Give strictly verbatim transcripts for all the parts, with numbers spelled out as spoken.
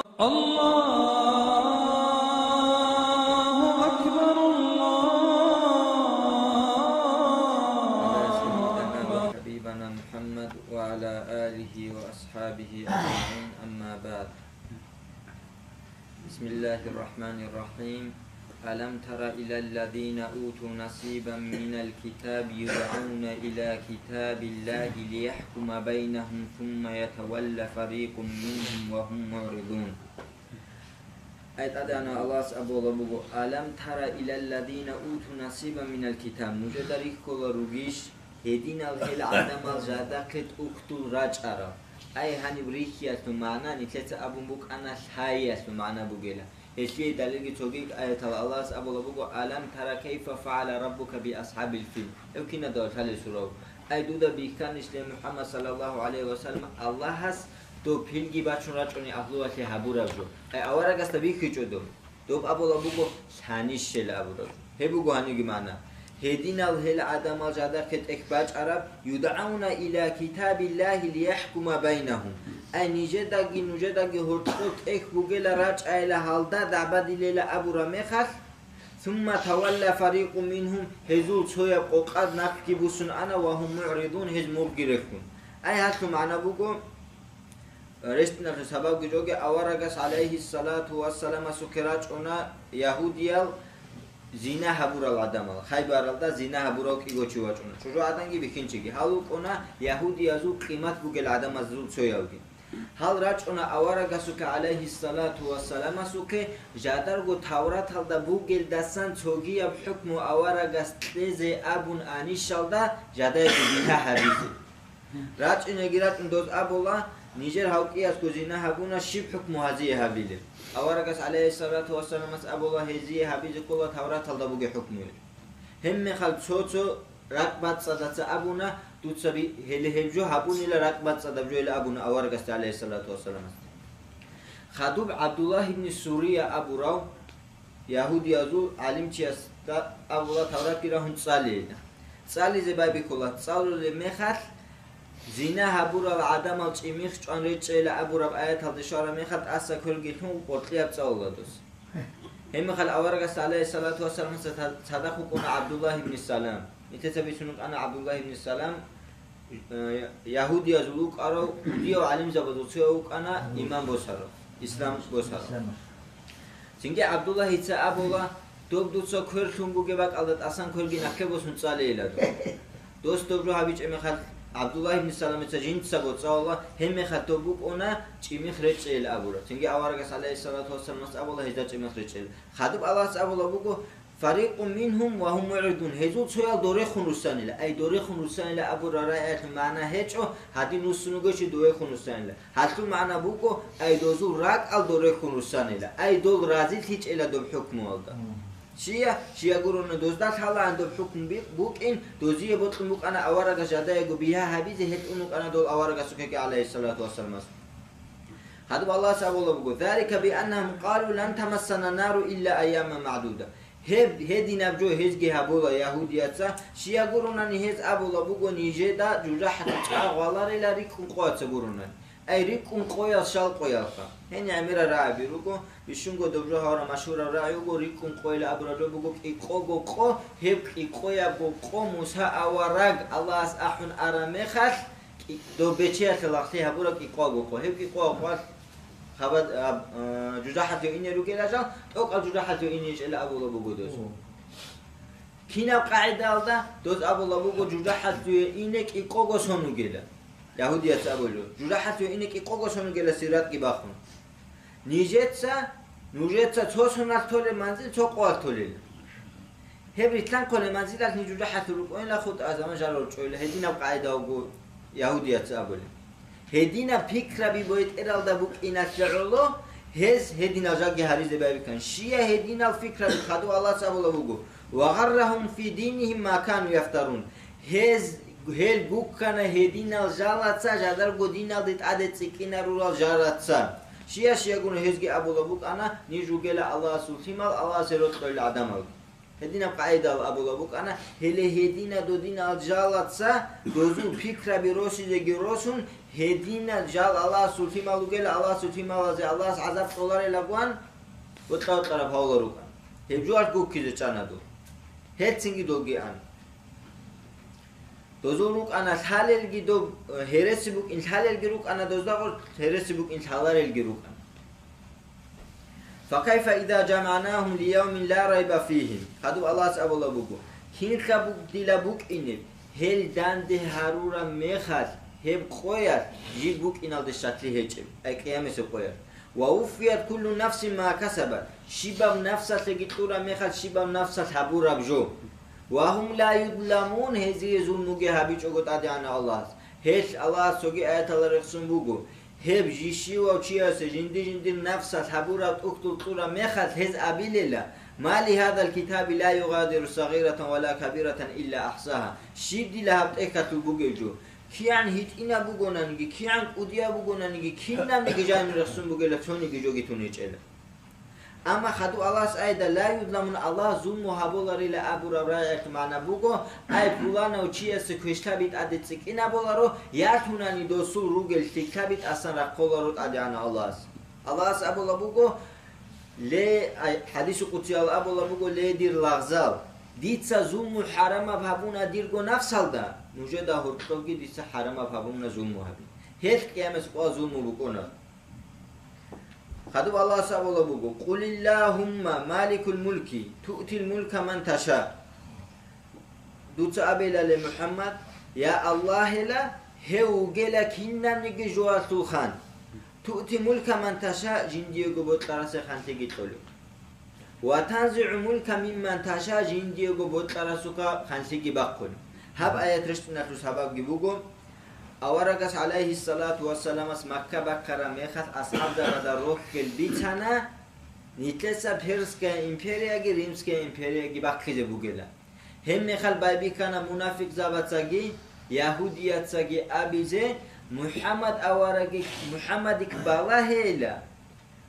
الله أكبر، الله على سيدنا أكبر. وحبيبنا محمد وعلى آله وأصحابه أجمعين، أما بعد. بسم الله الرحمن الرحيم. ألم تر إلى الذين أوتوا نصيبا من الكتاب يدعون إلى كتاب الله ليحكم بينهم ثم يتولى فريق منهم وهم معرضون. Ай тӀадегӀанав Аллагьас абула буго: «Алам тара илалладина уту насибан минал китаб». Нужеда рихьула ругищ гьединал гьел гӀадамал жадахъе тӀухьдул рачӀарал? Ай гьаниб рихьиялъул магӀна нилъеца абун букӀана лъайиялъул магӀна бугела. Гьелъие далилги цоги аятал Аллагьас абула буго: «Алам тара кайфа фагӀала раббука би асхӀабил фил». Гьев кинадал лъалесурав? Ай дуда бихьанищ, ле МухӀаммад саллаллагьу гӀалайгьи ва саллам, Аллагьас доб пилги бачун рачӀуней агьлуялъе гьабураб жо. Ай аварагасда бихьичӀо доб. Доб абула буго лъанищел абураб жо. Гьеб буго гьанивги магӀна. Гьединал гьел гӀадамал жадахъе тӀехь бачӀараб, юдгӀауна иля китабиллагьи лияхӀкума байнагьум. Ай нижедаги нужедаги гьоркьор тӀехь бугела рачӀайила гьалда дагӀбадилейила абураб мехалъ, сумма тавалла фарикъун мингьум, гьезул цояб къокъад нахъги бусун ана ва гьум мугӀридун, гьез мургги рехун. Ай гьалъул магӀна буго, рещтӀиналъул сабабги жоги, аварагас гӀалайгьиссалату вассаламасухъе рачӀуна ягьудиял зина гьабурал гӀадамал, Хайбаралда зина гьабурав кӀиго чи вачӀуна, чӀужугӀаданги бихьинчиги. Гьал вукӀуна ягьудиязул къимат бугел гӀадамазул цоявги. Гьал рачӀуна аварагасухъе гӀалайгьиссалату вассаламасухъе, жадарго Тавраталда бугелдасан цогияб хӀукму аварагас кьезе абун анищалда, жадаего бигьа гьабизе. РачӀинеги рачӀун доз абула, нижер гьав кӀиязго зина гьабуна, щиб хӀукму гьазие гьабилеб? Аварагас гӀалайгьиссалату вассаламас абула, гьезие гьабизе ккола Тавраталда бугеб хӀукмуе. Гьебмехалъ цо-цо ракӀбацӀцӀадаца абуна, дуца би-, гьеле гьеб жо гьабунила, ракӀбацӀцӀадаб жойила абуна аварагасда гӀалайгьиссалату вассаламасда. Хадуб ГӀабдуллагь ибн Сурия абурав ягьудиязул гӀалимчиясда абула Тавратги рагьун цӀалейила. ЦӀализе байбихьула, цӀалулеб мехалъ, зина гьабурал гӀадамал чӀимихъ чӀван речӀчӀейила абураб аяталде щвараб мехалъ, тӀаса кверги лъун, къоркьияб цӀалула дос. Гьебмехалъ аварагасда гӀалайгьиссалату вассаламасда цадахъ вукӀуна ГӀабдуллагь ибн Салам. Нилъеца бицун вукӀана ГӀабдуллагь ибн Салам, э, ягьудиязул вукӀарав, кӀудияв гӀалимзабазул цояв вукӀана, иман босарав, ислам босарав. Цинги ГӀабдуллагьица абула, доб дуца квер лъун бугеб бакӀалда тӀасан кверги нахъе босун цӀалейила доб. Дос доб жо гьабичӀеб мехалъ, ГӀабдуллагь ибн Саламица жинцаго цӀалула, гьебмехалъ доб букӀуна чӀимихъ речӀчӀейила абураб. Цинги аварагас гӀалайгьиссалату вассаламас абула гьезда чӀимихъ речӀчӀейила. Хадуб Аллагьас абула буго, «Фарикъун мингьум ва гьум мугӀридун», гьезул цоял дорехун руссанила. Ай дорехун руссанила абураб аяталъул магӀна гьечӀо, гьадин руссун вугев чи дорехун руссанила. Гьалъул магӀна буго, ай дозул ракӀал дорехун руссанила, ай дол разилъичӀела доб хӀукмуялда. Щия, щия гурони дозда лъалаан доб хӀукму би-, букӀин, дозие бокьун букӀана аварагас жадаего бигьа гьабизе, гьел тӀун вукӀана дол аварагасухъеги гӀалайгьиссалату вассаламас. Гьадуб Аллагьас абула буго: «Залика бианнагьум къалу лан тамассана нару илла айяман магӀдуда». Гьеб гьединаб жо гьезги гьабула ягьудияца, щия гуронани гьез абула буго нижеда жужахӀалъул чӀа гъваларила рикӀкӀун къояца гуронани. Ай рикӀкӀун къоял щал къоялха. Гьениб гӀемерал рагӀаби руго, бищунго доб жо гьавураб машгьураб рагӀи вуго, рикӀкӀун къойила абураб жо буго кӀикъого къо, гьеб кӀикъоябго къо Муса авараг Аллагьас ахӀун араб мехалъ, кӀи-, доб бечеялъе лагълъи гьабураб кӀикъого къо. Гьеб кӀикъого къоялъ хабад, а, а, жужахӀалъув ине ругела жал, тӀокӀал жужахӀалъув ине ичӀела абула буго доз. Кинаб къагӀидалда доз абула буго жужахӀалъув ине кӀикъого сон вугела? Ягьудияца абулеб, жужахӀалъув ине кӀикъого сон вугела сиратги бахун. Нижеца, нужеца цо соналъ толеб манзил цо къоялъ толел. Гьеб рилълъанхъулеб манзилалъ ниж жужахӀалъув рукӀойила, хутӀа заман жал рорчӀойила, гьединаб къагӀида вуго ягьудияца абулеб. Гьединаб пикраби бетӀералда букӀиналъе гӀоло, гьез гьединал жалги гьаризе байбихьан. Щия гьединал пикраби? Хадуб Аллагьас абулеб буго: «Ва гъаррагьум фи динигьим ма кану яфтарун». Гьез, гьел гуккана гьединал жалаца, жадарго диналде тӀаде цӀикӀкӀинарурал жалаца. Щия-щиягуна гьезги абулеб букӀана, ниж вугела Аллагьасул лъимал, Аллагьасе рокьулел гӀадамал. Гьединаб къагӀидал абулеб букӀана, гьеле гьедина додинал жалаца дозул пикраби росизеги росун, Гьединал жал Аллагьасул лъимал ругел, Аллагьасул лъималазе Аллагьас гӀазаб кьоларелаго ан, бокьа-бокьараб гьавулал рукӀана. Гьеб жоялъ гуккизе чӀана дол. Гьелцинги долги ан. Дозул рукӀана лъалелги доб, э, гьереси букӀин лъалелги рукӀана, дозда гъор гьереси букӀин лъаларелги рукӀана. فكيف إذا جمعناهم ليوم لا ريب فيه. Гьадуб Аллагьас абулаб буго, кинха бугдила букӀинеб, гьел данде гьарураб мехалъ, гьеб къоялъ жиб букӀиналде щаклъи гьечӀеб, ай къиямасеб къоялъ. ووفيت كل نفس ما كسبت, щибаб нафсалъеги кьураб мехалъ щибаб нафсалъ гьабураб жо. وهم لا يظلمون, гьезие зулмуги гьабичӀого ТӀадегӀанав Аллагьас. Гьелъ Аллагьас цоги аяталда рехсон буго, гьеб жи-, щивав чиясе жинди-жиндир нафсалъ гьабураб тӀухьдул кьураб мехалъ гьез абилела: ما لهذا الكتاب لا يغادر صغيرة ولا كبيرة إلا أحصاها. Щиб дила гьаб тӀехьалъул бугеб жо? КигӀан гьитӀинаб бугонаниги, кигӀан кӀудияб бугонаниги, кинабниги жанир рехсон бугела, цониги жоги тун гьечӀела. Амма хадуб Аллагьас аяталда لا يظلمون, Аллагь зулму гьаболарила абураб рагӀиялъул магӀна буго, ай пуланав чиясе квешлъаби тӀаде цӀикӀкӀинабуларо, ялъунани досул ругел лъикӀлъаби тӀасан рахъоларо ТӀадегӀанав Аллагьас. Аллагьас абулаб буго, ле, ай, хадису къудсиялда абулаб буго, ле, дир лагъзал, дица зулму хӀарамаб гьабуна дирго нафсалда, нужеда гьоркьобги дица хӀарамаб гьабуна зулму гьабин. Гьелъ къиямасеб къоялъ зулму букӀуна. Хадуб Аллагьас абулаб буго, قل اللهم مالك الملك تؤتي الملك من تشاء. Дуца абила, ле МухӀаммад, я Аллагьила, гьев вугела кинабниги жоялъул хан. تؤتي الملك من تشاء, жиндиего бокьарасе ханлъиги кьолев. وتنزع الملك ممن تشاء, жиндиего бокьарасухъа ханлъиги бахъулев. Гьаб аят рещтӀиналъул сабабги буго, аварагас, гӀалайгьиссалату вассаламас, Макка бахъараб мехалъ асхӀабзабазда рохел бицана, нилъеца Персская империяги Римская империяги бахъизе бугела. Гьеб мехалъ байбихьана мунафикъзабацаги ягьудияцаги абизе, МухӀаммад авараги, МухӀаммадихъ балагьейила,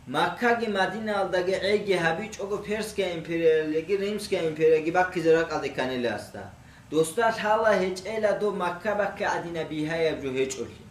Маккаги Мадинаялдаги гӀейги гьабичӀого Персская империялги Римская империяги бахъизе ракӀалде кканила гьасда. Досда лъала гьечӀела доб Макка бахъи гӀадинаб бигьаяб жо гьечӀолъи.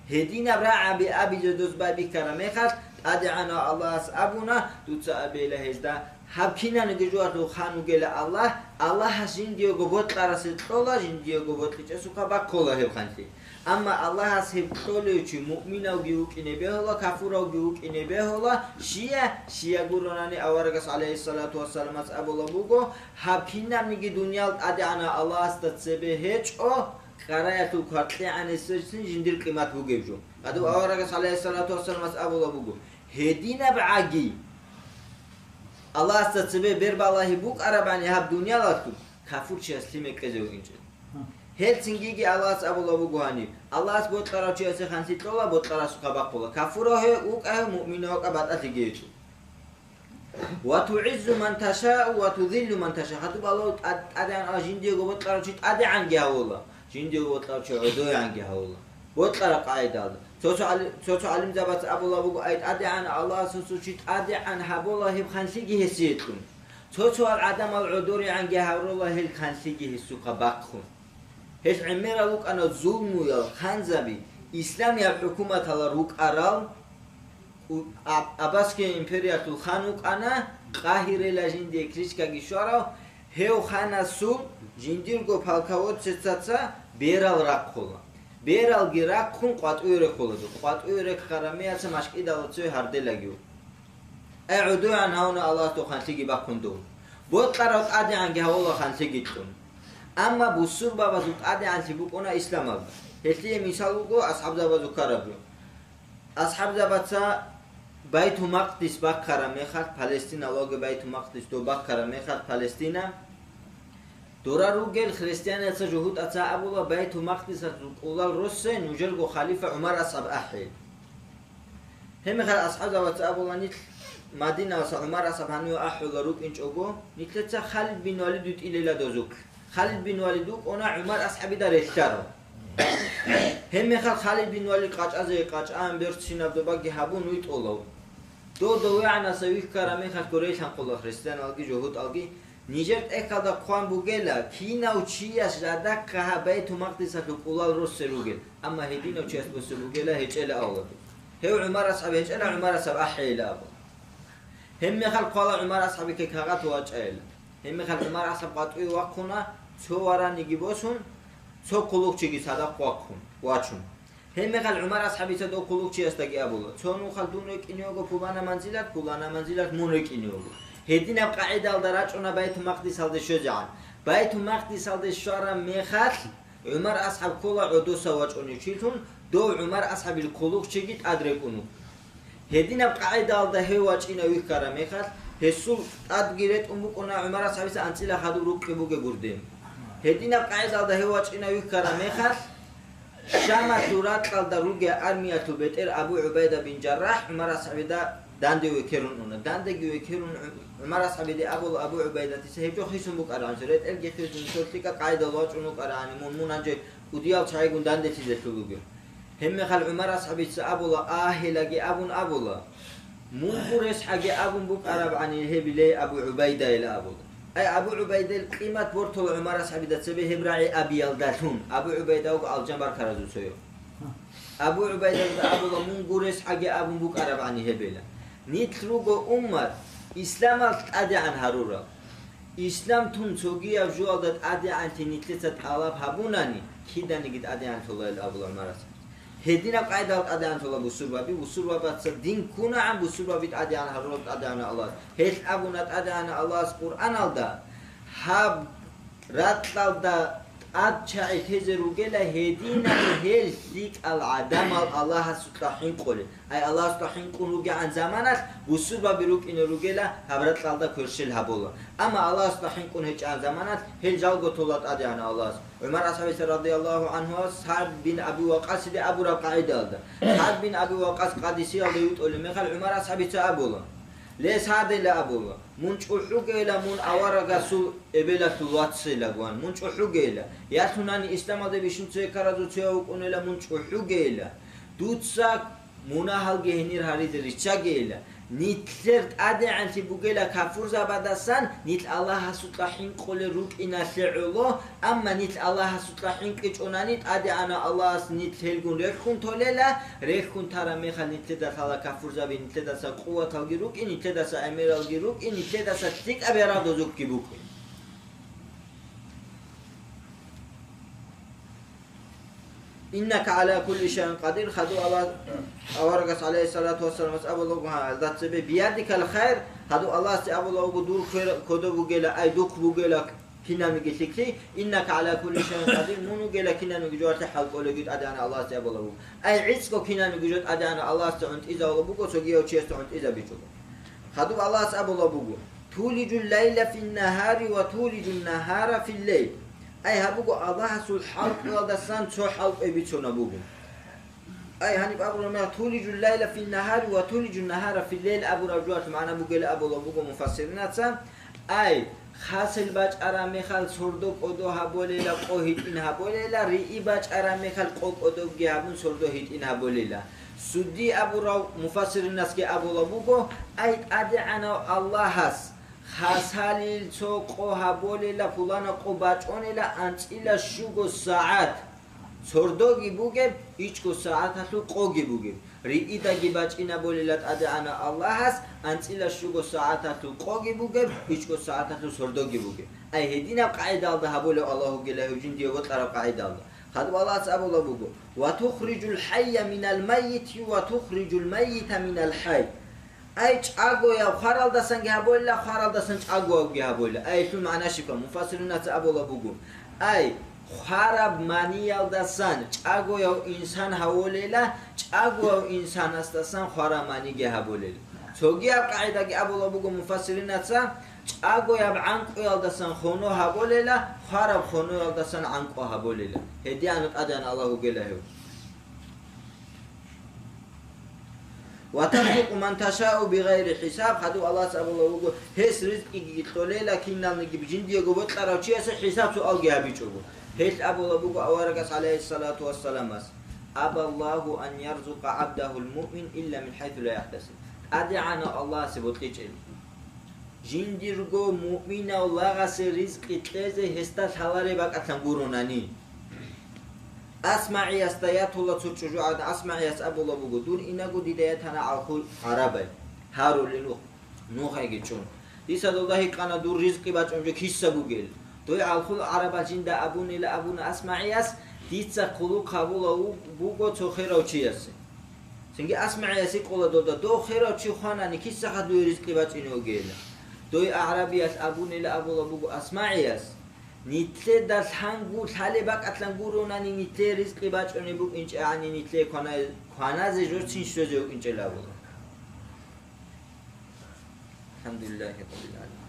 Гьединаб рагӀаби абизе дос байбихьараб мехалъ, ТӀадегӀанав Аллагьас абуна, дуца абейила гьезда, гьаб кинаниги жоялъул хан вугела Аллагь, Аллагьас жиндиего бокьарасе кьола, жиндиего бокьичӀесухъа бахъула гьеб ханлъи. Амма Аллагьас гьеб кьолев чи муъминавги вукӀине бегьула, кафуравги вукӀине бегьула, щия, щия гуронани аварагас, гӀалайгьиссалату вассаламас, абулаб буго, гьаб кинабниги дуниял ТӀадегӀанав Аллагьасда цебе гьечӀо, къараялъул кваркьегӀанасдасан жиндир къимат бугеб жо. Гьадуб аварагас, гӀалайгьиссалату вассаламас, абулаб буго, гьединаб гӀаги Аллагьасда цебе бербалагьи букӀарабани гьаб дуниялалъул, кафурчияс лъимер кьезе вугинчӀел. Гьелцинги Аллагьас абулаб буго гьаниб, Аллагьас бокьарав чиясе ханлъи кьола, бокьарасухъа бахъула. Кафурав гьев вукӀа, гьев муъминав вукӀа, батӀалъиги гьечӀо. وتعز من تشاء وتذل من تشاء. Гьадуб Аллагь тӀад-, тӀадегӀан а жиндиего бокьарав чи тӀадегӀанги гьавула, жиндиего бокьарав чи гӀодоегӀанги гьавула. Бокьараб къагӀидалда. Цо-цо гӀали-, цо-цо гӀалимзабаца абулаб буго, ай ТӀадегӀан Аллагьасул чи тӀадегӀан гьабула гьеб ханлъиги гьесие кьун. Цо-цоял гӀадамал гӀодорегӀанги гьаврула гьел ханлъиги гьесухъа бахъун. Гьел гӀемерал рукӀана зулмуял ханзаби, исламияб хӀукуматалал рукӀарал, у-, Аб-, Аббасская империялъул хан вукӀана, Къагьирала жиндие кличкаги щварав, гьев ханасул жиндирго полководцецаца берал рахъула. Бералги рахъун къватӀиве рехула, къватӀиве рехараб мехалъ машкӀидалда цеве гьарделаги вукӀун. Ай, гӀодоегӀан гьавуна Аллагьас дов ханлъиги бахъун дов. Бокьарав тӀадегӀанги гьавула ханлъиги кьун. Амма бусурбабазул тӀадегӀанлъи букӀуна исламалда. Гьелъие мисал буго асхӀабзабазул ккараб жо. АсхӀабзабаца Байтул-Макъдис бахъараб мехалъ, Палестина, Байтул-Макъдис дов бахъараб мехалъ, Палестина, дора ругел христианияца, жугьутӀаца абула, Байтул-Макъдисалъул кӀулал россе нужерго халифа ГӀумар асхӀаб ахӀе. Гьебмехалъ асхӀабзабаца абула, нилъ Мадиналаса ГӀумар асхӀаб гьаниве ахӀула рукӀинчӀого, нилъеца Халид бин Валид витӀилейила дозухъ. Халид бин Валид вукӀуна ГӀумар асхӀабида релълъарав. Гьебмехалъ Халид бин Валид къачӀазе къачӀаан, берцинаб добаги гьабун витӀула. Дов довегӀанаса вихьараб мехалъ гурейилан ккола христианалги жугьутӀалги, Нижер тӀехьалда хъван бугела, кинав чияс жадахъа гьаб Байтул-Макъдисалъул кӀулал росел ругел, амма гьединав чияс босел ругела гьечӀела авлад. Гьев ГӀумар асхӀаб гьечӀела, ГӀумар асхӀаб ахӀейила абу. Гьебмехалъ хъвала ГӀумар асхӀабихъе кагъат вачӀайила. Гьебмехалъ ГӀумар асхӀаб къватӀиве вахъуна, цо вараниги босун, цо хъулухъчиги цадахъ вахъун, вачун. Гьебмехалъ ГӀумар асхӀабица дов хъулухъчиясдаги абула, цо нухалъ дун рекӀине вуго пулана манзилат, пулана манзилат мун рекӀине вуго. Гьединаб къагӀидалда рачӀуна Байтул-Макъдисалде щвезегӀан. Байтул-Макъдисалде щвараб мехалъ, ГӀумар асхӀаб ккола гӀодоса вачӀунев чилъун, дов ГӀумар асхӀабил хъулухъчиги тӀад рекӀун вуго. Гьединаб къагӀидалда гьев вачӀинав вихьараб мехалъ, гьесул тӀадги ретӀун букӀуна ГӀумар асхӀабица анцӀила хадуб рукъи бугеб гурде. Гьединаб къагӀидалда гьев вачӀинав вихьараб мехалъ, Шамалъул ракьалда ругел армиялъул бетӀер Абу ГӀубайда бин Жаррахь ГӀумар асхӀабида данде векерун уна. Дандеги векерун ГӀу-, ГӀумар асхӀабиде абула Абу ГӀубайдатица, гьеб жо хисун букӀарагӀанчи, ретӀелги хисун, цо лъикӀа къайдал вачӀун вукӀарагӀани, мун, мун гьанже кӀудиял чагӀигун данделъизелъул вугев. Гьебмехалъ ГӀумар асхӀабица абула, агьелаги абун абула, мун гуресгӀаги абун букӀарабгӀани гьеб илей Абу ГӀубайдайила абула. Ай, Абу ГӀубайдайил къимат бортула ГӀумар асхӀабида цебе гьеб рагӀи абиялдалъун, Абу ГӀубайда вуго алжан баркаразул цояв. Абу ГӀубайдалда абула, мун гуресгӀаги абун букӀарабгӀани гьебила. Нилъ руго уммат, исламалъ тӀадегӀан гьарурал. Ислам тун цогияб жоялда тӀадегӀанлъи нилъеца тӀалаб гьабунани, киданиги тӀадегӀанлъулайл абула ГӀумарас. Гьединаб къайдал тӀадегӀанлъула бусурбаби, бусурбабаца дин ккунагӀан, бусурбаби тӀадегӀан гьарурал тӀадегӀана Аллагьас. Гьелъ абуна тӀадегӀана Аллагьас Къуръаналда, гьаб ракьалда тӀад чагӀи тезе ругела гьединал гьел лъикӀал гӀадамал Аллагьасукьа хӀинкъулел. Ай Аллагьасда хӀинкъун ругегӀан заманалъ бусурбаби рукӀине ругела гьаб ракьалда кверщел гьабула. Амма Аллагьасда хӀинкъун гьечӀегӀан заманалъ гьел жалго тола тӀадегӀана Аллагьас. ГӀумар асхӀабица радияллагьу гӀанхуас СагӀд бин Аби Вакъасиде абураб къагӀидалда, СагӀд бин Аби Вакъас Къадисиялда витӀулеб мехалъ ГӀумар асхӀабица абула, Ле, СагӀдила абула, мун чӀухӀугейила мун аварагасул эбелалъул вацила гван, мун чӀухӀугейила. Ялъунани исламалде бищун цо гьекаразул цояв вукӀунила мун чӀухӀугейила. Дуца мунагьалги гьенир гьаризе риччагейила. Нилъер тӀадегӀанлъи бугела кафурзабадасан, нилъ Аллагьасукьа хӀинкъулел рукӀиналъе гӀоло, амма нилъ Аллагьасукьа хӀинкъичӀунани, тӀадегӀанав Аллагьас нилъ гьелгун рехун толела, рехун тараб мехалъ нилъеда лъала кафурзаби, нилъедаса къуваталги рукӀин, нилъедаса гӀемералги рукӀин, нилъедаса лъикӀаб ярагъ дозухъги букӀин. Иннака гӀала кулли шайин къадир, хадув Аллагь, аварагас гӀалайгьиссалату вассаламас абула буго, гьа, гьалда цебе, биядикал хайр, хадув Аллагьасде абула буго, дур квер-, кодоб бугела, ай духъ бугела кинабниги лъикӀлъи, иннака гӀала кулли шайин къадир, мун вугела кинабниги жоялъе хӀал кӀолеги тӀадегӀанав Аллагьасде абула буго. Ай гӀицӀго кинабниги жо тӀадегӀанав Аллагьасде гӀунтӀизавула буго, цогияв чиясда гӀунтӀизабичӀого. Хадуб Аллагьас абула буго, тулижул лайла фин нагьари ва тулижун нагьара фил лайл. Ай гьаб буго Аллагьасул хӀалкъиялдасан цо хӀалкъи бицунаб буго. Ай гьаниб абураб мехалъ, тулижул лайла фин нагьари ва тулижун нагьара фил лайл абураб жоялъ магӀна бугела абула буго муфассиринаца. Ай, хасел бачӀараб мехалъ сордо кӀодо гьаболела, къо гьитӀин гьаболела, риъи бачӀараб мехалъ къо кӀодобги гьабун сордо гьитӀин гьаболела. Судди абурав муфассиринасги абула буго, ай ТӀадегӀанав Аллагьас хасалил цо къо гьаболела, пулана къо бачӀонела анцӀила щуго сагӀат. Сордоги бугеб, ичӀго сагӀаталъул къоги бугеб. Риидаги бачӀинабулила ТӀадегӀанав Аллагьас, анцӀила щуго сагӀаталъул къоги бугеб, ичӀго сагӀаталъул сордоги бугеб. Ай гьединаб къагӀидалда гьабулев Аллагьугила гьев жиндие бокьараб къагӀидалда. Хадуб Аллагьас абула буго, «Ва тухрижул хӀайя минал маййити ва тухрижул маййита минал хӀай». Ай, чӀагояв хваралдасанги гьабойла, хваралдасан чӀагоявги гьабойла. Ай, гьелъул магӀна щиб? Муфассирунаца абула буго. Ай, хвараб маниялдасан чӀагояв инсан гьаволела, чӀагояв инсанасдасан хвараб маниги гьаболела. Цогияб къагӀидаги абула буго муфассиринаца, чӀагояб гӀанкӀуялдасан хоно гьаболела, хвараб хоноялдасан гӀанкӀу гьаболела. Гьедиана ТӀадегӀан Аллагь вугела гьев. «Ва тарзукъу ман ташау бигъайри хӀисаб», хадуб Аллагьас абула вуго, гьес ризкъиги кьолела киналниги жиндиего бокьарав чиясе хӀисаб-суалги гьабичӀого. Гьелъ абула буго аварагас, гӀалайгьиссалату вассаламас, «Абаллагьу ан ярзукъа гӀабдагьул муъмин илла мин хӀайсу ла яхӀтасиб». ТӀадегӀанав Аллагьасе бокьичӀел. Жиндирго муъминав лагъасе ризкъи кьезе гьесда лъалареб бакӀалъан гуронани. АсмагӀиясда ятула цо чӀужугӀадан, АсмагӀияс абула буго: «Дун инаго дида ятана гӀалхул гӀарабай, гьарулин нухайги чӀун. Дица долда гьикъана дур ризкъи бачӀун жо киса бугел. Дой гӀалхул гӀарабал жинда абунила абуна АсмагӀияс, дица хъулухъ гьабула ву-, буго цо херав чиясе». Цинги АсмагӀияс гьикъула долда: «Дов херав чи хванани, киса хадуе ризкъи бачӀине вугела?» Дой агӀрабиялъ абунила абула буго АсмагӀияс: «Нитлъеда лъангу-, лъалеб бакӀалъан гуронани нитлъее ризкъи бачӀунеб букӀинчӀегӀани, нитлъее квана-, кваназе жо цин щвезе вукӀинчӀел», — абула. АлхӀамдулиллагьи раббил гӀаламин.